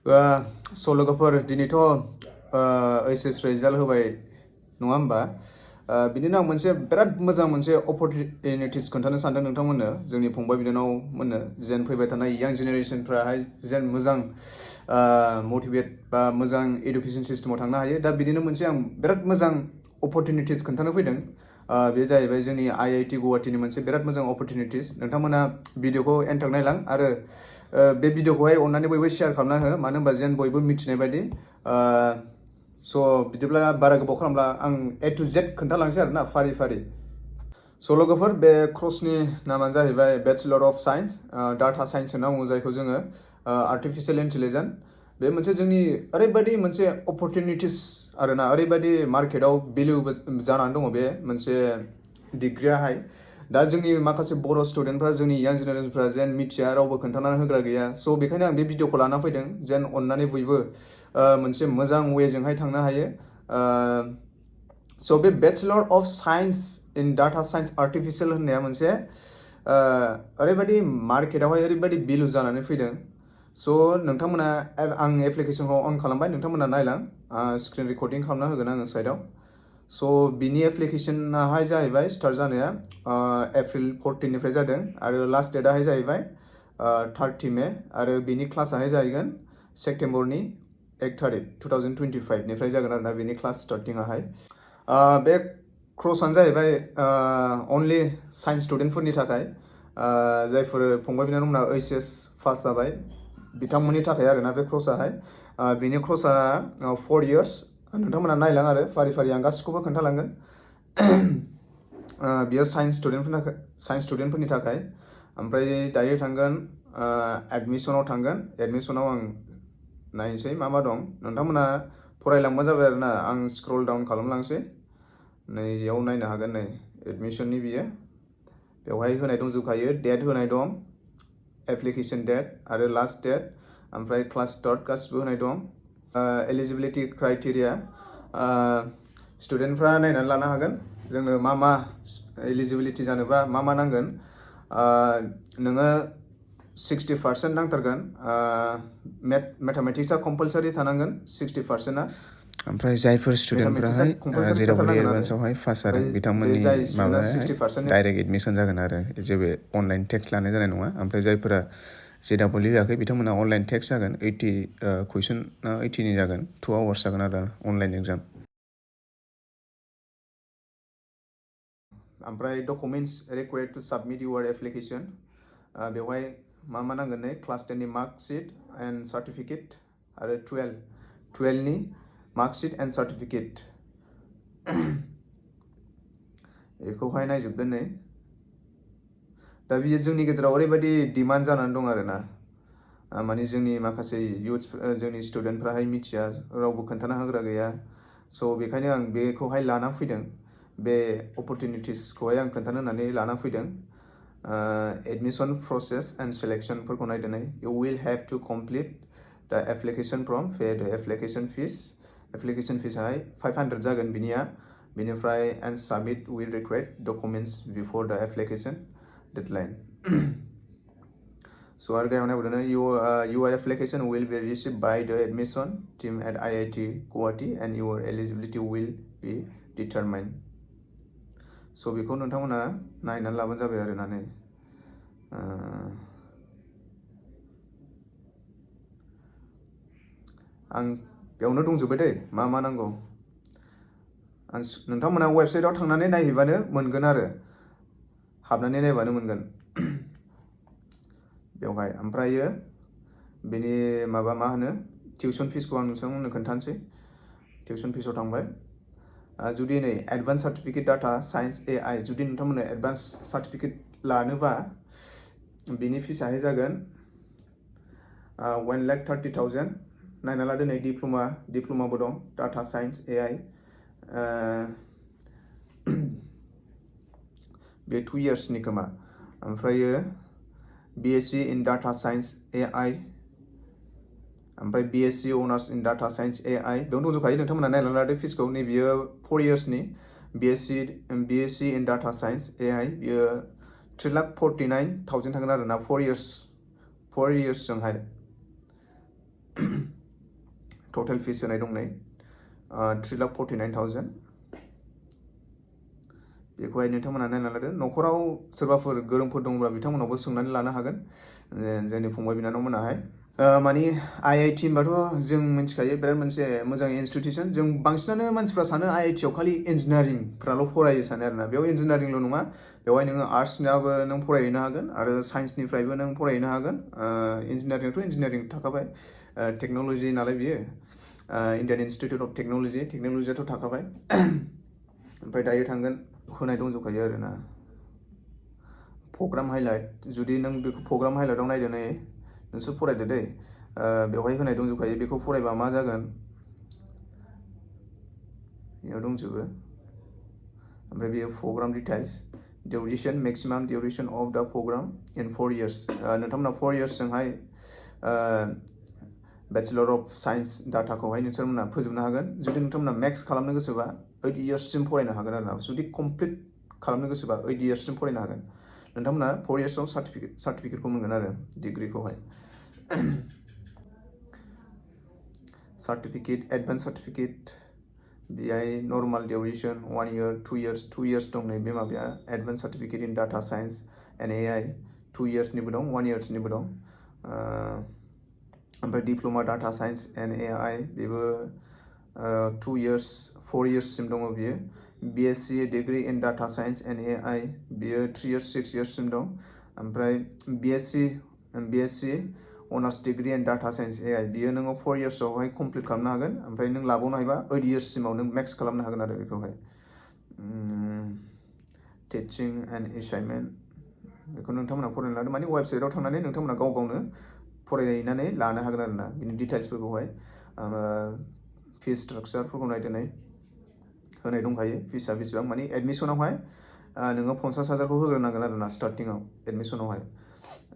So लोगोफोर दिनैथ' HS result होबाय नङा होमबा बिदिनो आं मोनसे बिराद मोजां मोनसे अपरचुनिटिस खोन्थानो सानदों नोंथांमोननो जोंनि फंबाय बिनानावमोननो जेन फैबाय थानाय यां जेनेरेसनफ्राहाय जेन मोजां मटिभेट बा मोजां एडुकेसन सिस्टेमाव थांनो हायो दा बिदिनो मोनसे आं बिराद मोजां अपरचुनिटिस खोन्थानो फैदों बे जाहैबाय जोंनि IIT गुवाहाटीनि मोनसे बिराद मोजां अपरचुनिटिस नोंथांमोना भिडिअखौ एन्ड नायलां आरो बे भिडिअखौहाय अन्नानै बयबो शेयार खालामना हो मानो होनबा जेन बयबो मिथिनाय बायदि स' बिदिब्ला बारा गोबाव खालामला आं A to Z खोन्थालांसै आरोना फारि फारि स' लोगोफोर बे क्रसनि नामानो जाहैबाय bachelor of science data science होनना बुङो जायखौ जोङो आर्टिफिशियेल इन्टेलिजेन्स बे मोनसे जोंनि ओरैबायदि मोनसे अपरचुनिटिस आरोना ओरैबायदि मार्केटाव भेलु जानानै दङ बे मोनसे डिग्रियाहाय दा जोंनि माखासे बर' स्टुडेन्टफ्रा जोंनि यां जेनेरेसनफ्रा जेन मिथिया रावबो खोन्थानानै होग्रा गैया स' बेखायनो आं बे भिडिअखौ लाना फैदों जेन अन्नानै बयबो मोनसे मोजां वेजोंहाय थांनो हायो स' बे bachelor of science in data science artificial होननाया मोनसे ओरैबायदि मार्केटावहाय ओरैबायदि भेलु जानानै फैदों स' नोंथांमोना आं एप्लिकेसनखौ अन खालामबाय नोंथांमोना नायलां स्क्रिन रेकर्डिं खालामना होगोन आङो साइडआव स' बिनि एप्लिकेसनाहाय जाहैबाय स्टार्ट जानाया एप्रिल 14निफ्राय जादों आरो लास्ट डेटआहाय जाहैबाय 30 मे आरो बिनि क्लासाहाय जाहैगोन सेप्टेम्बरनि 1 तारिख 2025निफ्राय जागोन आरोना बिनि क्लास स्टार्टिंआहाय बे क्रसआनो जाहैबाय अनलि साइन्स स्टुडेन्टफोरनि थाखाय जायफोर फंबाय बिनानावमोना ओइचएस पास जाबाय बिथांमोननि थाखाय आरोना बे क्रसआहाय बिनि क्रसआ 4 इयार्स नोंथांमोना नायलां आरो फारि फारि आं गासिखौबो खोन्थालांगोन बियो साइन्स स्टुडेन्टफोरनि थाखाय ओमफ्राय दायो थांगोन एडमिसनाव थांगोन एडमिसनाव आं नायनोसै मा मा दं नोंथांमोना फरायलांबानो जाबाय आरोना आं स्क्रल डाउन खालामलांसै नै बेयाव नायनो हागोन नै एडमिसननि बियो बेवहाय होनाय दंजोबखायो डेट होनाय दं एप्लिकेसन डेट आरो लास्ट डेट ओमफ्राय क्लास स्टार्ट गासिबो होनाय दं एलिजिबिलिटि क्राइटेरिया स्टुडेन्टफ्रा नायनानै लानो हागोन जोंनो मा एलिजिबिलिटि जानोबा मा नांगोन नोङो 60% नांथारगोन मेथामेटिक्सआ कम्पालसारि थानांगोन 60%आ ओमफ्राय जायफोर स्टुडेन्टफ्राहाय जेडब्लिउ एडभान्सआवहाय पास जादों बिथांमोननि माबायाहाय डाइरेक्ट एडमिसन जागोन आरो जेबो अनलाइन टेस्ट लानाय जानाय नङा ओमफ्राय जायफोरा जेडब्लिउ जायाखै बिथांमोना अनलाइन टेस्ट जागोन 80 कुइसना 80नि जागोन 2 आवार्स जागोन आरो अनलाइन एग्जाम ओमफ्राय documents required to submit your application बेवहाय मा नांगोन नै क्लास 10नि मार्कशीट एन्ड सार्टिफिकेट आरो 12नि मार्कशीट एन्ड सार्टिफिकेट बेखौहाय नायजोबदों नै दा बियो जोंनि गेजेराव ओरैबायदि डिमान्ड जानानै दं आरोना माने जोंनि माखासे इयुथ्स जोंनि स्टुडेन्टफ्राहाय मिथिया रावबो खोन्थाना होग्रा गैया स' बेखायनो आं बेखौहाय लाना फैदों बे अपरचुनिटिसखौहाय आं खोन्थानो होननानै लाना फैदों एडमिसन प्रसेस एन्ड सेलेक्शनफोरखौ नायदों नै you will have to complete the application form pay the application फिसाहाय 500 जागोन बिनिफ्राय and submit will required documents before the application deadline So our your application will be received by the admission team at IIT Guwahati and your eligibility will be determined. So बेखौ नोंथांमोना नायनानै लाबानो जाबाय आरोना नै आं बेयावनो दंजोबबाय दै मा नांगौ आं नोंथांमोना वेबसाइटआव थांनानै नायहैबानो मोनगोन आरो हाबनानै नायबानो मोनगोन बेवहाय ओमफ्रायो बेनि माबा मा होनो टिउसन फिसखौ आं नोंथांमोननो खोन्थानोसै टिउसन फिसाव थांबाय जुदि नै advance certificate data science AI जुदि नोंथांमोननो एडभान्स सार्टिफिकेट लानोबा बिनि फिसाहाय जागोन 1,30,000 नायना लादो नै डिप्ल'माबो दं डाटा साइन्स AI बे 2 इयार्सनि खोमा ओमफ्रायो BSc in Data Science AI ओमफ्राय BSc Honors in Data Science AI बेयाव दंजोबखायो नोंथांमोना नायनानै लादो फिसखौ नै बियो 4 इयार्सनि BSc in Data Science AI बियो 3,49,000 थांगोन आरोना 4 इयार्सजोंहाय टटेल फिस होनाय दं नै 3,49,000 बेखौहाय नोंथांमोना नायना लादो न'खराव सोरबाफोर गोरोंफोर दंब्ला बिथांमोनावबो सोंनानै लानो हागोन जोंनि फंबाय बिनानावमोनाहाय मानि IIT होनबाथ' जों मिथिखायो बिराद मोनसे मोजां इनस्टिटिउसन जों बांसिनानो मानसिफ्रा सानो IIT आव खालि इन्जिनियारिंफ्राल' फरायो सानो आरोना बेयाव इन्जिनियारिंल' नङा बेवहाय नोङो आर्ट्सनियाबो नों फरायहैनो हागोन आरो साइन्सनिफ्रायबो नों फरायहैनो हागोन इन्जिनियारिंआथ' इन्जिनियारिं थाखाबाय टेक्न'लजि नालाय बियो इन्डियान इन्सटिटिउट अफ टेक्न'लजियाथ' थाखाबाय ओमफ्राय दायो थांगोन होनाय दंजोबखायो आरोना प्रग्राम हाइलाइट जुदि नों बेखौ प्रग्राम हाइलाइटआव नायदो नै नोंसोर फरायदो दै बेवहाय होनाय दंजोबखायो बेखौ फरायबा मा जागोन बेयाव दंजोबो ओमफ्राय बेयो programme details duration maximum duration of द प्रग्राम इन 4 years नोंथांमोना 4 yearsजोंहाय बेचलर अफ साइन्स डाटाखौहाय नोंथांमोना फोजोबनो हागोन जुदि नोंथांमोना मेक्स खालामनो गोसोबा 8 yearsसिम फरायनो हागोन आरोना जुदि कमप्लिट खालामनो गोसोबा 8 yearsसिम फरायनो हागोन नोंथांमोना 4 yearsआव सार्टिफिकेटखौ मोनगोन आरो डिग्रिखौहाय सार्टिफिकेट एडभान्स सार्टिफिकेट बेहाय normal duration 1 year 2 years 2 years दं नै बे माबाया advance certificate in data science and AI 2 yearsनिबो दं 1 yearsनिबो दं ओमफ्राय diploma data science and AI बेबो 2 years 4 yearsसिम दङ बियो BSc degree in data science and AI बियो 3 years 6 yearsसिम दं ओमफ्राय BSc honours degree in data science AI बियो नोङो 4 yearsआवहाय कमप्लिट खालामनो हागोन ओमफ्राय नों लाबावनो हायोबा 8 yearsसिमाव नों मेक्स खालामनो हागोन आरो बेखौहाय टिचिं एन्ड एसाइनमेन्ट बेखौ नोंथांमोना फरायनो लादो माने वेबसाइटआव थांनानै नोंथांमोना गाव गावनो फरायनानै लानो हागोन आरोना बिनि डिटेल्सफोरखौहाय फिस स्ट्राक्चारफोरखौ नायदोनै होनाय दंखायो फिसआ बेसेबां माने एडमिसनावहाय नोङो 50,000खौ होग्रोनांगोन आरोना स्टार्टिंआव एडमिसनावहाय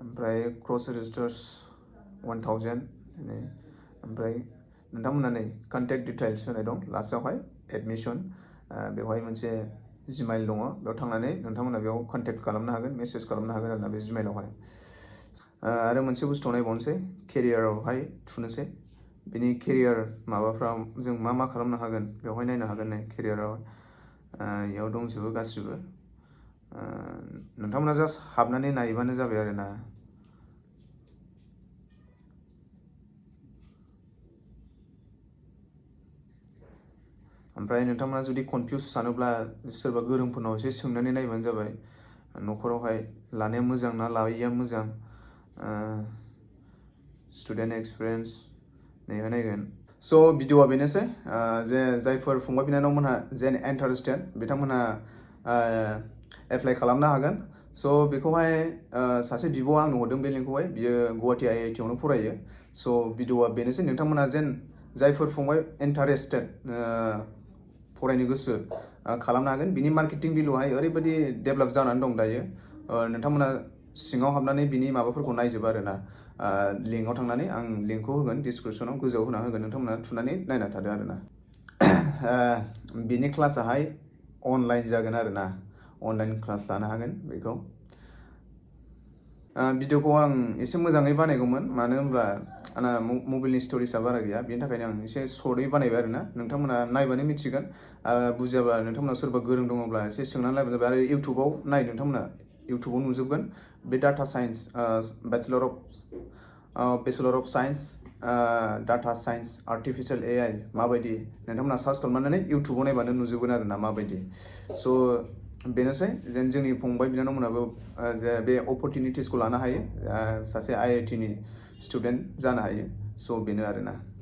ओमफ्राय क्रस रेजिस्टार्स 1,000 ओमफ्राय नोंथांमोना नै कन्टेक्ट डिटेल्स होनाय दं लास्टआवहाय एडमिसन बेवहाय मोनसे जिमेल दङ बेयाव थांनानै नोंथांमोना बेयाव कन्टेक्ट खालामनो हागोन मेसेज खालामनो हागोन आरोना बे जिमेलावहाय आरो मोनसे बुस्थु नायबावनोसै केरियारावहाय थुनोसै बिनि केरियार माबाफ्राव जों मा खालामनो हागोन बेवहाय नायनो हागोन नै केरियाराव बेयाव दंजोबो गासिबो नोंथांमोना जास्ट हाबनानै नायबानो जाबाय आरोना ओमफ्राय नोंथांमोना जुदि कनफिउस सानोब्ला सोरबा गोरोंफोरनाव एसे सोंनानै नायबानो जाबाय न'खरावहाय लानाया मोजां ना लायैया मोजां स्टुडेन्ट एक्सपिरियेन्स नैबे नायगोन स' भिडिअआ बेनोसै जे जायफोर फंबाय बिनानावमोनहा जेन इन्टारेस्टेड बिथांमोनहा एप्लाइ खालामनो हागोन स' बेखौहाय सासे बिब'आ आंनो हरदों बे लिंकखौहाय बियो गुवाहाटि IIT आवनो फरायो स' भिडिअआ बेनोसै नोंथांमोनहा जेन जायफोर फंबाय इन्टारेस्टेड फरायनो गोसो खालामनो हागोन बिनि मार्केटिं भेलुआहाय ओरैबायदि डेभेलप जानानै दं दायो नोंथांमोना सिङाव हाबनानै बिनि माबाफोरखौ नायजोबो आरोना लिंकआव थांनानै आं लिंकखौ होगोन डिसक्रिपसनाव गोजौआव होना होगोन नोंथांमोना थुनानै नायना थादो आरोना बिनि क्लासाहाय अनलाइन जागोन आरोना अनलाइन क्लास लानो हागोन बेखौ भिडिअखौ आं एसे मोजाङै बानायगौमोन मानो होनब्ला आंना मबाइलनि स्टरेजआ बारा गैया बेनि थाखायनो आं एसे सर्टै बानायबाय आरोना नोंथांमोना नायबानो मिथिगोन बुजियाबा नोंथांमोना सोरबा गोरों दङब्ला एसे सोंनानै नायबानो जाबाय आरो इउटुबाव नाय नोंथांमोना इउटुबाव नुजोबगोन बे data science bachelor of science data science artificial AI माबायदि नोंथांमोना सार्च खालामनानै इउटुबाव नायबानो नुजोबगोन आरोना माबायदि स' बेनोसै जेन जोंनि फंबाय बिनानावमोनाबो बे अपरचुनिटिसखौ लानो हायो सासे IIT नि स्टुडेन्ट जानो हायो स' बेनो आरोना